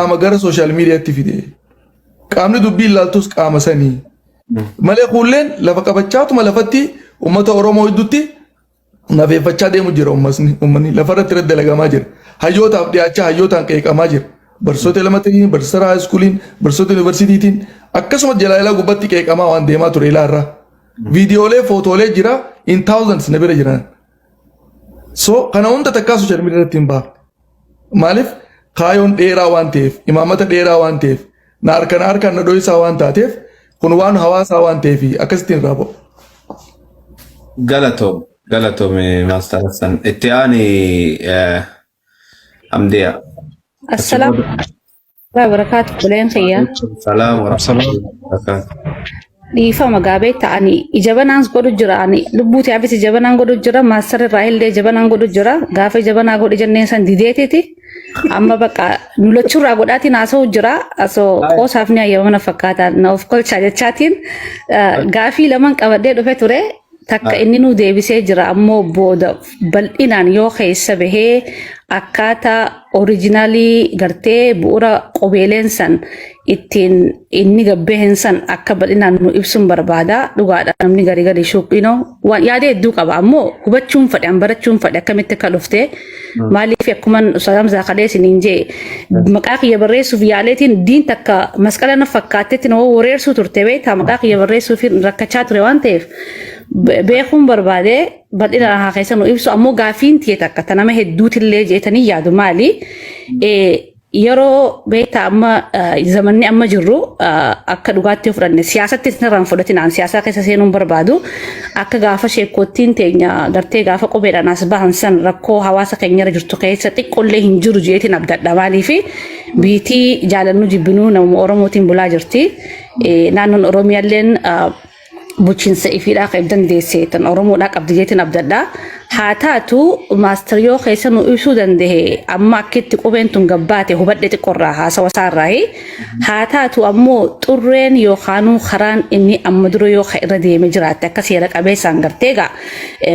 Qaama gara sooshaal miidiyaatti fide. Qaamni dubbii ilaaltus qaama sanii. Malee kuulleen lafa qabachaatuma lafatti uummata Oromoo gidduutti nafeeffachaa deemu jira uummatni uummanni lafarratti irratti dalagamaa jira. Hayyootaaf dhiyaachaa hayyootaan qeeqamaa jira. Barsiisota elementariitiin, barsiisota haayiskuuliin, barsiisota yuunivarsiitiitiin akkasumas jalaalaa gubbatti qeeqamaa waan deemaa ture ilaarraa. Viidiyoolee footoolee jira in thousands na bira jiran. So kana hunda takkaa sooshaal miidiyaa irratti hin baafne. Maaliif kaayoon dheeraa waan ta'eef, imaammata dheeraa waan ta'eef, na harkaan harkaan na dho'isaa waan taateef, kun waan hawaasaa waan ta'eef akkasittiin irraa ba'u. Galatoom, galatoom Master Hassan. Itti aani Hamdiya. Assalaamu wabarakaatu buleen kiyya. Salaam wa rahmatullahi wa barakaatuh. Dhiifama gaabee ta'anii ija banaan godhu jira ani lubbuu tiyaafis ija banaan godhu jira maastar irraa illee ija banaan godhu jira gaafa ija banaa godhu jenneen san dideetiti amma bakka nu lachuurraa godhaatiin haasa'u jira asoo qoosaaf ni hayyama na fakkaata na of kolchaa jechaatiin gaafii laman qabadhee dhufe ture takka inni nu deebisee jira ammoo booda bal'inaan yoo keessa bahee akkaataa oriijinaalii gartee bu'uura qubeeleen san ittiin inni gabbehen san akka bal'inaan nu ibsuun barbaada. Dhugaadha, namni garii garii shuuqinoo waan yaada hedduu qaba ammoo hubachuun fedhe an barachuun fedhe akkamitti akka dhufte. Maaliif akkuma Ustaaz Hamzaa kalee isiniin jee maqaa kiyya barreessuuf yaaleetiin diin takka masqala na fakkaattetti nama wareersuu turte beektaa, maqaa kiyya barreessuuf rakkachaa ture waan ta'eef beekuun barbaade bal'inaan haa keessa nu ibsu. Ammoo gaafiin tiye takka ta nama hedduutillee jeetanii yaadu maali? Yeroo beektaa amma zamanni amma jirru akka dhugaatti yoo fudhanne siyaasatti irraan fudhatinaan siyaasaa keessa seenuun barbaadu akka gaafa sheekkoottiin teenya gartee gaafa qubeedhaan as bahan san rakkoo hawaasa keenyarra jirtu keessa xiqqoollee hin jiru jeetiin abdadha. Maaliif biitii jaalannu jibbinuu nama Oromootiin bulaa jirti. Naannoon Oromiyaalleen bulchiinsa ifiidhaa kan dandeesse tan Oromoodhaa qabdi jeetiin abdadha. Haa taatu maastar yoo keessa nu ibsuu danda'e amma akkitti qubeen tun gabbaate hubadhe xiqqoorraa haasawa isaarraayi. Haa taatu ammoo xurreen yookaanuu karaan inni amma dura yoo irra deeme jiraatte akka seera qabeessaan gartee egaa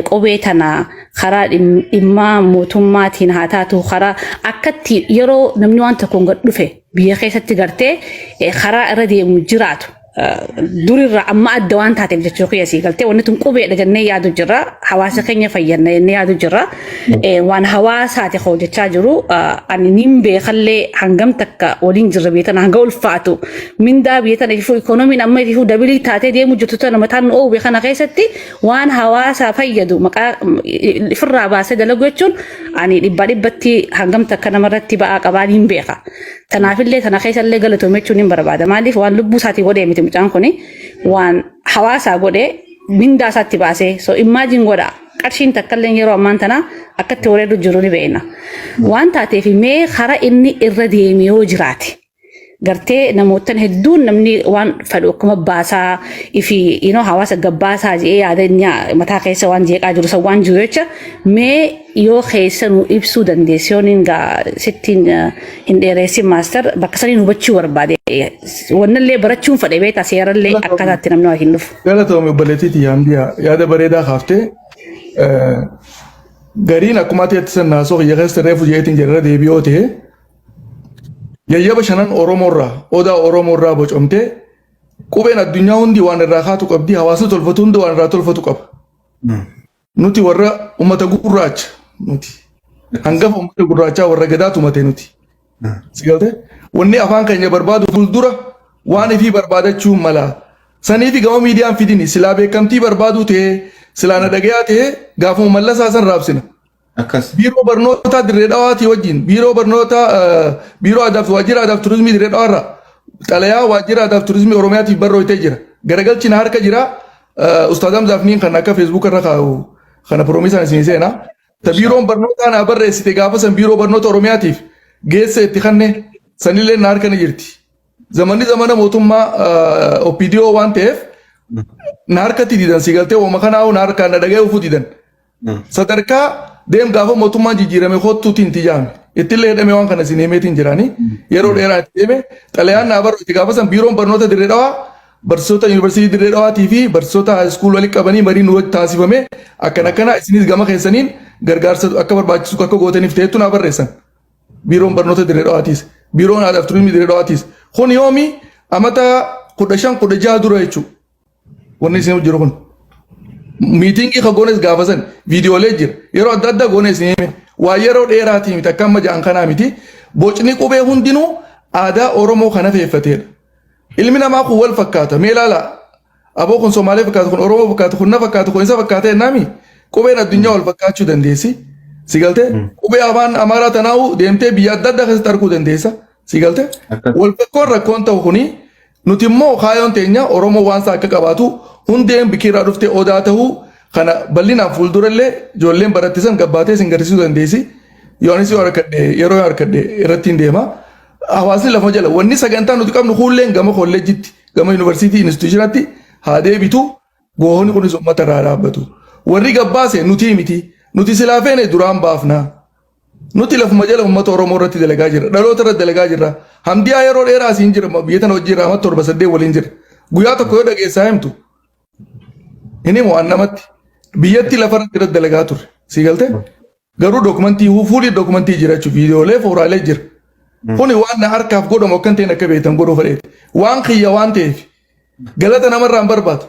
qubee tana karaa dhimmaa mootummaatiin haa taatu karaa akkatti yeroo namni waan tokkoon gad dhufe biyya keessatti gartee karaa irra deemu jiraatu. Durirraa amma adda waan taateef jechuu kiyya sii galtee wanni tun qubeedha jennee yaadu jirra, hawaasa keenya fayyadna jennee yaadu jirra. Waan hawaasaati hojjechaa jiru ani nin beekallee hangam takka waliin jirra biyya tana hanga ulfaatu mindaa biyya tana ifuu ikoonomiin amma ifuu dabilii taatee deemu jirtu tana mataan nu oowwe kana keessatti waan hawaasaa fayyadu maqaa ifirraa baasee dalagu jechuun ani dhibbaa dhibbatti hangam takka namarratti ba'aa qabaan hin beeka. Tanaafillee tana keessallee galatoome jechuun hin barbaada. Maaliif waan lubbuu isaatii godhee miti mucaan kuni, waan hawaasaa godhee mindaa isaatti baasee. So imagine godha, qarshiin takkallee yeroo ammaan tana akkatti wareedu jiru ni beekna. Waan taateef mee karaa inni irra deeme yoo jiraate gartee namootan hedduun namni waan fedhu akkuma baasaa ifi hawaasa gabbaasaa jedhee yaada inni mataa keessa waan jeeqaa jiru san waan jiru jecha mee yoo keessa nu ibsuu dandeesse yoon hin gaa sittiin hin dheeressin maastar bakka saniin hubachuu barbaade wannallee barachuun fedhe beektaa seerallee akkaataatti namni waa hin dhufu. Galatoomi obboleettii tiyya Hamdiyaa, yaada bareedaa kaaftee. Gariin akkuma ati itti sannaasoo kiyya keessa reefu jeetiin jedhara deebi'oo ta'e yayyaba shanan Oromoorraa odaa Oromoorraa bocamtee qubeen addunyaa hundi waan irraa kaatu qabdi, hawaasni tolfatu hundi waan irraa tolfatu qaba. Nuti warra uummata gurraacha, nuti hangafa uummata gurraachaa warra gadaa tumate nuti. Si galtee? Wanni afaan keenya barbaadu fuuldura waan ifii barbaadachuu mala. Saniifi gama miidiyaan fidini silaa beekamtii barbaaduu ta'ee silaa na dhagayaa ta'ee gaafuma mallasaa san raabsina. Akkas. Biiroo barnootaa Dirree Dhawaatii wajjin biiroo barnootaa biiroo aadaa fi waajjira aadaa fi turizimii Dirree Dhawaarraa xalayaa waajjira aadaa fi turizimii Oromiyaatiif barreessitee jira. Garagalchi na harka jira. Ustaaz Hamzaaf niin kan akka feesbuuk irra kaa'u kana piroomisaan isin seena. Ta biiroon barnootaa naa barreessite gaafa san biiroo barnoota Oromiyaatiif geesse itti kanne sanillee na harka ni jirti. Zamanni zamana mootummaa OPDO waan ta'eef na harkatti didan, si galtee, wama kanaa'u na harkaan na dhaga'ee ufuu didan. Sadarkaa deem gaafa mootummaan jijjiirame kottuutiin itti jaame. Ittillee hidhamee waan kana isin himeetiin jiraani. Yeroo dheeraa itti deeme xalayaan naa barreessite gaafa san biiroon barnoota Dirree Dhawaa barsiisota yuunivarsiitii Dirree Dhawaatii fi barsiisota haayiskuul walitti qabanii mariin nu taasifame akkana akkana isinis gama keessaniin gargaarsa akka barbaachisu akka gootaniif ta'ettu naa barreessan. Biiroon barnoota Dirree Dhawaatiis. Biiroon Aadaa fi Turizimii Dirree Dhawaatiis. Kun yoomi amata 15 16 dura jechuudha. Wanni isin jiru kun. Meetingii ka goones gaafa san viidiyoolee jira. Yeroo adda addaa goone isin hime. Waa yeroo dheeraatii miti akka amma ja'an kanaa miti. Bocni qubee hundinuu aadaa Oromoo kana feeffateedha. Ilmi namaa kun wal fakkaata. Mee ilaalaa. Aboo kun Somaalee fakkaata, kun Oromoo fakkaata, kun na fakkaata, kun isa fakkaata jennaami. Qubeen addunyaa wal fakkaachuu dandeessi. Si galtee? Qubee afaan Amaaraa tanaa'u deemtee biyya adda addaa keessatti arguu dandeessa. Si galtee? Wal fakkoon rakkoon ta'u kuni nuti immoo kaayoon teenya Oromoo waan isaa akka qabaatu hundeen bikiirraa dhuftee odaa ta'uu kana bal'inaan fuuldurallee ijoolleen baratte san gabbaatee isin garsiisuu dandeessi. Yoo anis yoo harkadhe yeroo yoo harkadhe irratti hin deema. Hawaasni lafa jala wanni sagantaa nuti qabnu kuulleen gama kolleejjitti gama yuunivarsiitii institutionatti haa deebitu goonni kunis uummata irraa dhaabbatu. Warri gabbaase nuti miti nuti silaa feene duraan baafna. Nuti lafuma jala uummata Oromoo irratti dalagaa jirra. Dhaloota irratti dalagaa jirra. Hamdiyaa yeroo dheeraa asiin jira biyya tana hojii irraa amma 7 8 waliin jira. Guyyaa tokko yoo dhageessaa himtu hin himu an namatti. Biyyatti lafa irratti irratti dalagaa turre. Sii galtee? Garuu dokumentii fuulii dokumentii jira jechuudha. Viidiyoolee fooraalee jira. Kuni waan na harkaaf godhamu akkan ta'in akka beektan godhuu fedheeti. Waan kiyya waan ta'eef galata namarraa hin barbaadu.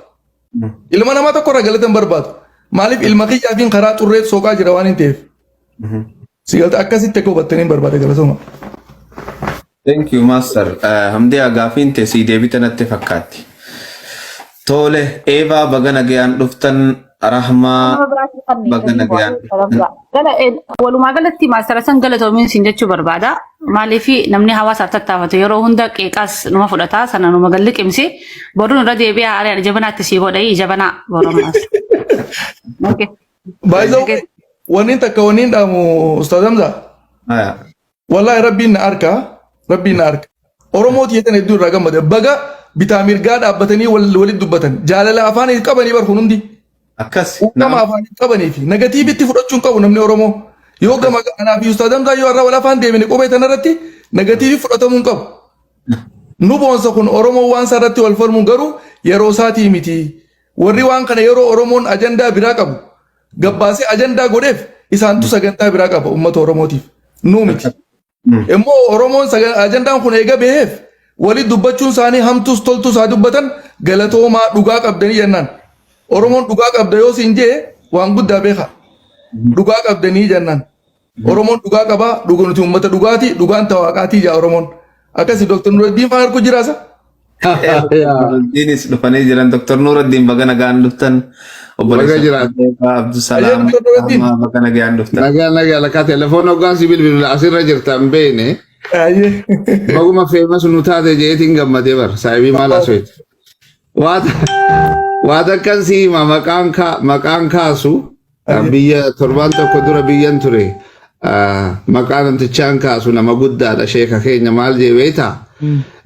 Ilma namaa tokkorraa galata hin barbaadu. Maaliif ilma kiyyaafiin karaa xurree sooqaa jira waan hin ta'eef. Si galta akkasitti akka hubattanii hin barbaade galatooma. Thank you master. Hamdiyaa gaafiin tee sii deebite natti fakkaatti. Tole Eevaa baga nagayaan dhuftan Rahmaa Nama biraatti kan baga nagayaan dhuftan. Gala walumaa galatti maastara san galatoomiin siin jechuu barbaada. Maaliif namni hawaasaaf tattaafatu yeroo hunda qeeqaas numa fudhata sana numa galli qimsi boruun irra deebi'aa ari'an ija banaatti sii godha ija banaa boruun. Okay. By the way, wanni takka wanni dhaamu Ustaaz Hamza. Haya. Wallahi rabbiin na arka, rabbiin na arka. Oromoo tiyya tana hedduu irraa gammade. Baga bitaa mirgaa dhaabbatanii walitti dubbatan. Jaalala afaan hin qabanii bar kun hundi. Akkas. Quuqama afaan hin qabanii fi negatiivitti fudhachuu hin qabu namni Oromoo. Yoo gama anaa fi Ustaaz Hamzaa yoo har'a wal afaan deemine qubee tanarratti negatiivii fudhatamuu hin qabu. Nu boonsa kun Oromoo waan isaa irratti wal falmuun garuu yeroo isaatii miti. Warri waan kana yeroo Oromoon ajandaa biraa qabu gabbaasee ajandaa godheef isaantu sagantaa biraa qaba uummata Oromootiif. Nuu miti. Immoo Oromoon ajandaan kun eega baheef wali dubbachuun isaanii hamtuus toltuus haa dubbatan galatoomaa dhugaa qabdanii jennaan. Oromoon dhugaa qabda yoo siin jee waan guddaa beeka. Dhugaa qabdanii jennaan. Oromoon dhugaa qabaa dhuga nuti uummata dhugaati dhugaan ta waaqaatii jaa Oromoon. Akkasi Dr. Nuraddiin faan harku jiraasa. Nuraddiinis dhufanii jiran Dr. Nuraddiin baga nagaan dhuftan. Baga jiraat. Abdusalaam Ayyee Dr. Nuraddiin. baga nagaan dhuftan. Nagaa nagaa lakkaa telefoon hoggaan si bilbilu asirra jirta hin beekne. Ayyee. Baguma feemas nu taate jeetiin gammadee bar saayibii maal haasofte. Waa takkan si hima maqaan kaasu biyya torbaan tokko dura biyyan ture maqaa namtichaan kaasu nama guddaadha sheeka keenya maal jee beektaa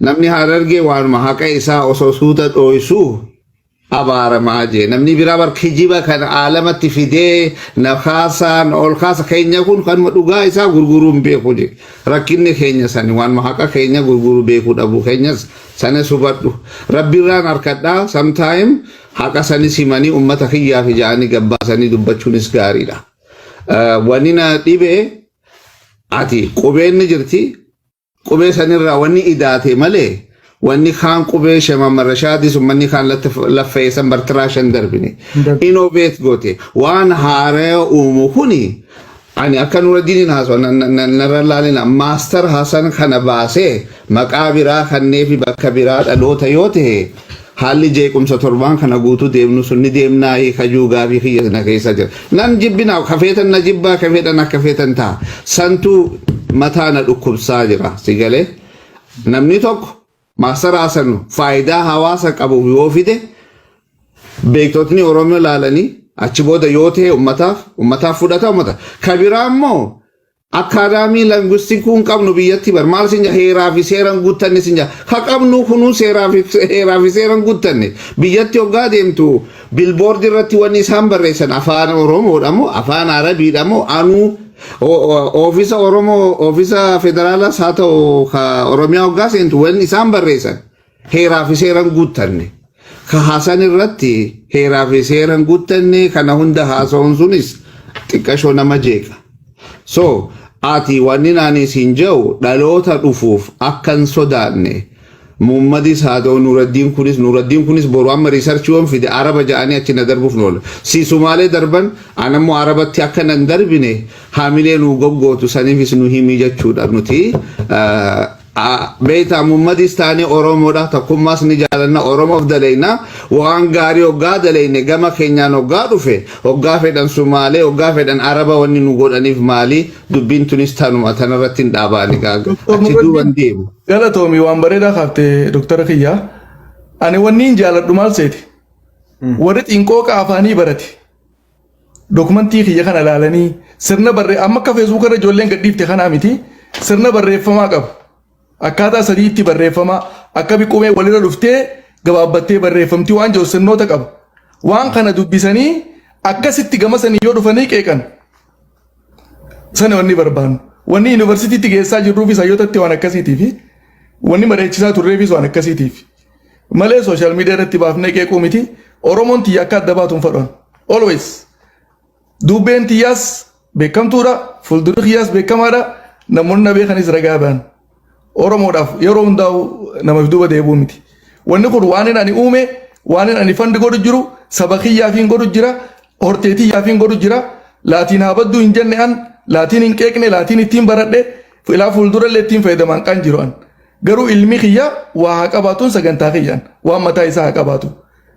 namni Harargee waanuma haqa isaa osoo suuta dhooysu abaaramaa jee namni biraa bar kijiba kan aalamatti fidee na kaasaan ol kaasa keenya kun kanuma dhugaa isaa gurguruu hin beeku jee rakkinni keenya sani waanuma haqa keenya gurguruu beekuu dhabuu keenyas sanis hubadhu rabbirraan harkadhaa sometime haqa sanis himanii ummata kiyyaaf ija'anii gabbaasanii dubbachuunis gaariidha. Wanni na dhibe ati qubeen ni jirti qubee sanirraa wanni idaate malee wanni kaan qubee Shemamma Rashaadis ummanni kaan laffa'ee san bartiraa shan darbine. Innovate goote waan haaraa uumu kuni ani akka Nuraddiiniin haasa'u narra laalina Master Hasan kana baasee maqaa biraa kanneefi bakka biraa dhaloota yoo ta'e haalli jeequmsa torbaan kana guutuu deemnu sun ni deemnaa kajuu gaafii kiyya na keessa jira. Nan jibbinaa kafeetan na jibbaa kafeetan akka feetan ta'a. Santuu mataa na dhukkubsaa jira si galee namni tokko Master Hasan faayidaa hawaasa qabu yoo fide beektotni Oromoo ilaalanii achi booda yoo ta'e ummataaf fudhata ummata. Ka biraa immoo akaadaamii linguistic hin qabnu biyyatti bar maal sin heeraa fi seeran guuttanne sin ka qabnu kunuu heeraa fi seeran guuttanne biyyatti hoggaa deemtu billboard irratti wanni isaan barreessan afaan Oromoodha moo afaan Arabiidha moo anuu oofisa Oromoo oofisa federaalaas haa ta'u ka Oromiyaa hoggaa seentu wanni isaan barreessan heeraa fi seeran guuttanne. Ka Hasan irratti heeraa fi seeran guuttanne kana hunda haasa'uun sunis xiqqashoo nama jeeqa. So Ati wanni ani siin jedhu dhaloota dhufuuf akka hin sodaanne Muhammadis haa ta'u Nuraddiin kunis boru amma research yoon fide Araba ja'anii achi na darbuuf noola. Si Sumaalee darban anammoo Arabatti akka nan darbine haamilee nu goggootu saniifis nu himi jechuudha nuti. Beektaa, Muhammadis taanee Oromoodha, tokkummaas ni jaalanna, Oromoof daleeyna. Waan gaarii hoggaa daleeyne gama keenyaan hoggaa dhufe, hoggaa fedhan Sumaalee, hoggaa fedhan Araba, wanni nu godhaniif maali? Dubbiin tunis tanuma, tanarratti hin dhaabaani achi duuban deemu. Galatoomi, waan bareedaa kaaftee, doktara kiyyaa. Ani wanni hin jaaladhu maal seeti? Warri xiinqooqa afaanii barate. Dokumentii kiyya kana ilaalanii sirna barree amma akka Feesbuuk irra ijoolleen gadhiifte kanaa miti, sirna barreeffamaa qaba. Akkaataa sadiitti barreeffamaa akka biqumee walirra dhuftee gabaabbattee barreeffamtii waan jiru sirnoota qaba. Waan kana dubbisanii akkasitti gama sanii yoo dhufanii qeeqan sana wanni barbaannu. Wanni yuunivarsiitiitti geessaa jirruufis hayyootatti waan akkasiitiif, wanni mari'achiisaa turreefis waan akkasiitiif. Malee social media irratti baafnee qeequu miti. Oromoon tiyya akka adda baatu hin fedhan. Always. Dubbeen tiyyaas beekamtuudha. Fuuldurri kiyyaas beekamaadha. Namoonni na beekanis ragaa ba'an. Oromoodhaaf yeroo hundaa'u namaaf duuba deebi'uu miti. Wanni kun waan inni ani uume, waan inni ani fund godhu jiru, saba kiyyaaf hin godhu jira, hortee tiyyaaf hin godhu jira. Laatiin haa badduu hin jenne an, laatiin hin qeeqne, laatiin ittiin baradhe, ilaa fuuldurallee ittiin fayyadaman kan jiru an. Garuu ilmi kiyya waa haa qabaatuun sagantaa kiyyaan waan mataa isaa haa qabaatu.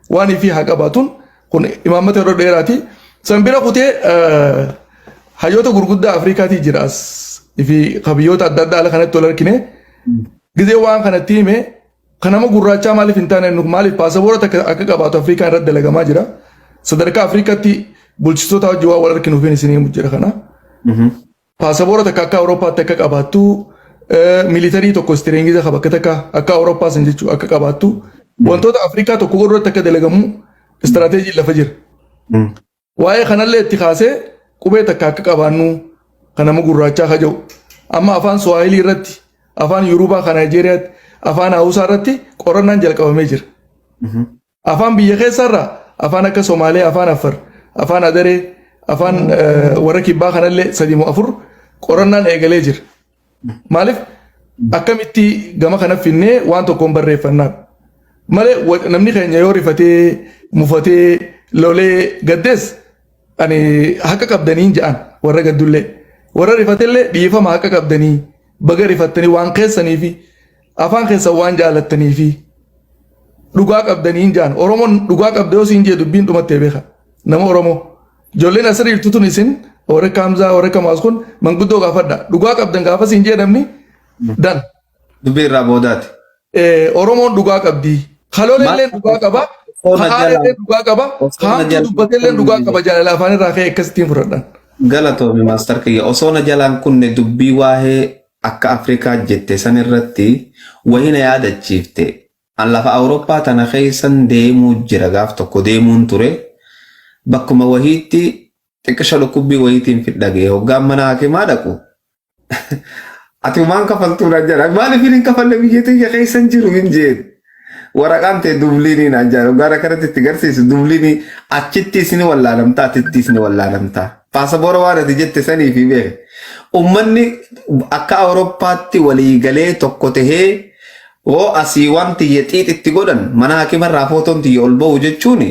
Waan ifii haa qabaatuun kun imaammata yeroo dheeraati. San bira kutee hayyoota gurguddaa Afrikaatii jira as fi biyyoota adda addaa ala kanatti wal argine. Gizee waan kanatti hime, kan nama gurraachaa maaliif hin taane, maaliif paasapoora takka akka qabaatu Afrikaan irratti dalagamaa jira. Sadarkaa Afrikaatti bulchitoota wajjin waan wal arginuuf isin himu jira kana. Paasapoora takka akka Awurooppaatti akka qabaattu, military tokko strength qaba bakka takka akka Awurooppaa san jechuu akka qabaattu, wantoota Afrikaa tokko godhu irratti akka dalagamu istiraateejiin lafa jira. Waa'ee kanallee itti kaasee qubee takka akka qabaannu kan nama gurraachaa ka jiru. Amma afaan Suwaahilii irratti, afaan Yurubaa kan Naayijeeriyaatti, afaan Hawusaa irratti qorannaan jalqabamee jira. Afaan biyya keessarraa afaan akka Somaalee, afaan Afar, afaan Adaree, afaan warra kibbaa kanallee sadii moo afur qorannaan eegalee jira. Maaliif akkamitti gama kana finnee waan tokkoon barreeffannaa malee namni keenya yoo rifatee, mufatee, lolee, gaddees ani haqa qabdanii jedhan. Warra gaddullee, warra rifatellee dhiifama, haqa qabdanii, baga rifattanii, waan keessanii fi afaan keessan waan jaalattanii fi dhugaa qabdanii jedhan. Oromoon dhugaa qabda yoo siin jee dubbiin dhumattee beeka. Nama Oromoo ijoolleen asirra jirtu tun, isin warra Kaamzaa, warra Kamaas kun manguddoo gaafadha, dhugaa qabdan gaafa siin jee namni dan. Dubbii irraa boodaati. Oromoon dhugaa qabdi. Kalooleen dhugaa qaba. Haadha dhugaa qaba. Haamtuu dubbatellee dhugaa qaba. Jaalala afaan irraa ka'e akkasittiin fudhadhan. Galatoomi, master kiyya. Osoo na jalaan kunne dubbii waa'ee akka Afrikaa jette san irratti wahina yaadachiifte. An lafa Awurooppaa tana keessan deemuu jira, gaaf tokko deemuun ture. Bakkuma wahiitti xiqqisha dhukkubbii wahiitiin fidhagee hoggaan mana hakimaa dhaqu. Ati waan kafaltuu naan jedha. Maaliif hin kafalle, biyya tiyya keessan jiru hin jeen. Waraqaan ta'e Dubliinii naan jedha. Hoggaan akkanatti itti garsiisu Dubliinii achitti isin wallaalamtaa, atitti isin wallaalamtaa. Paasapoora waan ati jette sanii fi beeke. Uummanni akka Awurooppaatti walii galee tokko tahee hoo asii waan tiyya xiixitti godhan, mana hakimarraa footoon tiyya ol ba'u jechuun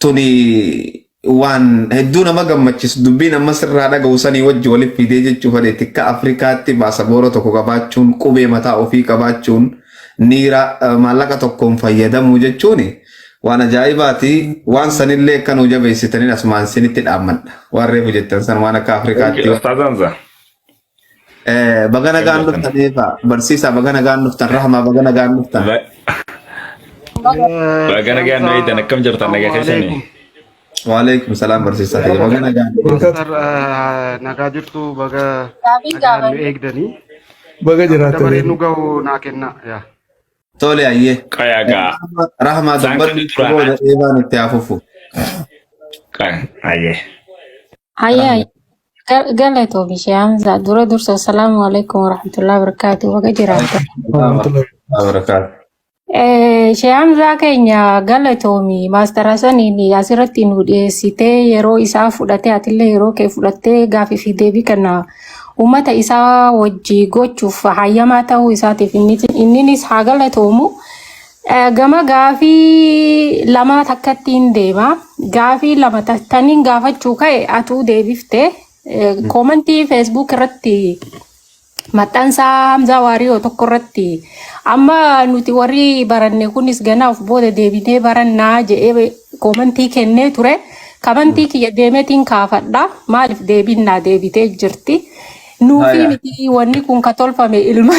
tuni waan hedduu nama gammachiisu. Dubbiin amma sirraa dhaga'u sanii wajji waliif fidee jechuu fedhe, tikka Afrikaatti paasapoora tokko qabaachuun, qubee mataa ofii qabaachuun, niira maallaqa tokkoon fayyadamuu jechuun waan ajaa'ibaati. Waan sanillee akka nu jabeessitaniin asumaan sinitti dhaammadha. Waan reefu jettan san waan akka Afrikaatti. Ustaaz Hamza. Baga nagaan dhuftan Eefa. Barsiisaa, baga nagaan dhuftan. Rahmaa, baga nagaan dhuftan. Baga nagaan nu eegdan, akkam jirtan, nagaa keessanii? Waalaikum salaam, barsiisaa kiyya. Baga nagaan dhuftan. Master, nagaa jirtu, baga nagaan nu eegdanii. Baga jiraattan. Dabaree nu gahu naa kenna. Yaa. Tole, ayyee. Qayagaa. Rahmaa, Isaan dubbadhu, kan duraan booda Eevaan itti hafufu. Ayyee. Hayya, galatoomi ishee Hamza. Dura dursa, assalaamu alaikum warahmatullahi wabarakatuh. Baga jiraattan. Barakaatu. Ishee Hamzaa keenya, galatoomi. Master Hasaniin asirratti nu dhiyeessitee, yeroo isaa fudhatee, atillee yeroo kee fudhattee gaafii fi deebii kana Uummata isaa wajji gochuuf hayyamaa ta'uu isaatiif inninis haa galatoomu. Gama gaafii lama takkatti hin deema. Gaafii lama taniin gaafachuu ka'e atuu deebifte. Commentii Facebook irratti maxxansa Hamzaa Waariyoo tokko irratti amma nuti warri baranne kunis ganaaf booda deebinee barannaa jedhee commentii kennee ture. Commentii kiyya deemeetiin kaafadha. Maaliif deebiin naa deebitee jirti. Nuufii miti, wanni kun ka tolfame ilma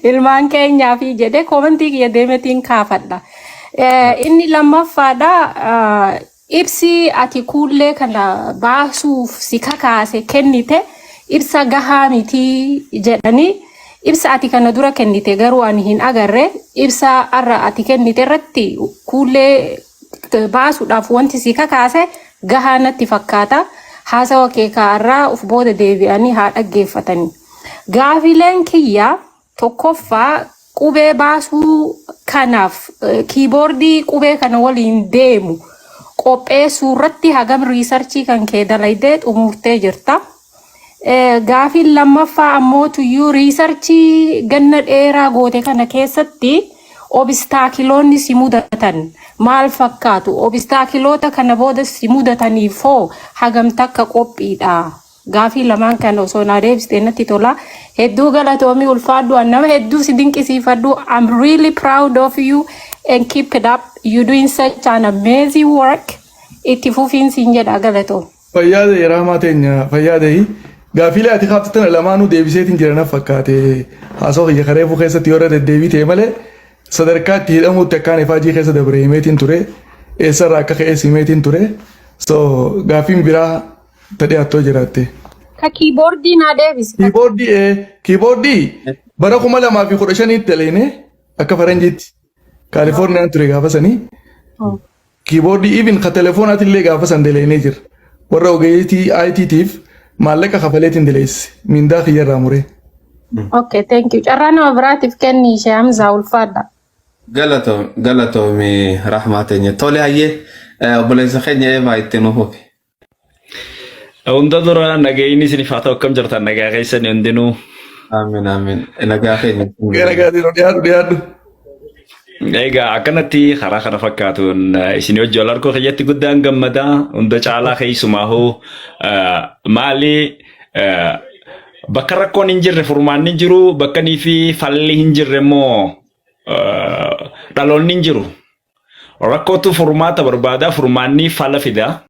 ilmaan keenyaa fi jedhee commentii kiyya deemeetiin kaafadha. Inni lammaffaadha. Ibsi ati kuullee kana baasuuf si kakaase kennite ibsa gahaa miti jedhanii, ibsa ati kana dura kennite garuu ani hin agarre. Ibsa har'a ati kennite irratti kuullee baasuudhaaf wanti si kakaase gahaa natti fakkaata. Haasawa kee kaarraa uf booda deebi'anii haa dhaggeeffatanii. Gaafileen kiyya tokkoffaa, qubee baasuu kanaaf keyboardii qubee kana waliin deemu qopheessuu irratti hagam researchii kan kee dalaydee xumurtee jirta? Gaafiin lammaffaa ammoo tuyyuu researchii ganna dheeraa goote kana keessatti obstacleoonni si mudatan maal fakkaatu? Obstacleoota kana booda si mudataniif hoo hagam takka qophiidha? Gaafii lamaan kana osoo naa deebistee natti tola. Hedduu galatoomii, ulfaadhu. An nama hedduu si dinqisiifadhu. I'm really proud of you and keep it up. You doing such an amazing work. Itti fufiin siin jedha, galatoom. Fayyaa ta'e, Raamaa teenya, fayyaa ta'e. Gaafiilee ati kaafte tana lamaanuu deebiseetiin jira naf fakkaate. Haasawaa kiyya kareefuu keessatti yoo irra deddeebii ta'e malee, sadarkaa itti hidhamuutti akkaan ifaajii keessa dabre himeetiin ture. Eessarraa akka ka'es himeetiin ture. So gaafiin biraa ta dhiyaattoo jiraatte. Ka keyboardii naa deebisi. Keyboardii bara 2015tti daleene akka faranjiitti. Kaalifoorniyaan ture gaafa sanii. Keyboardii even ka teleefoonaati illee gaafa san daleenee jira. Warra ogeeyyiitii ITtiif maallaqa kafaleetiin daleesse. Mindaa kiyyarraa muree. Okay, thank you. Carraa nama biraatiif kenni ishee, Hamzaa, ulfaadha. Galatoomi, Rahmaa teenya. Tole, hayyee, obboleessa keenya Eevaa, itti nu fufi. Hunda dura nagayini isiniif haa ta'u. Akkam jirtan? Nagaa keessan hundinuu? Amiin, amiin. Nagaa keenya. Gara gaarii dhiyaadhu, dhiyaadhu. Egaa akkanatti karaa kana fakkaatuun isin hojii wal harkoo kiyyatti guddaan gammadaa. Hunda caalaa keessumaahuu maali, bakka rakkoon hin jirre furmaanni hin jiru, bakka nii fi falli hin jirre immoo dhaloonni hin jiru. Rakkootu furmaata barbaada, furmaanni fala fida.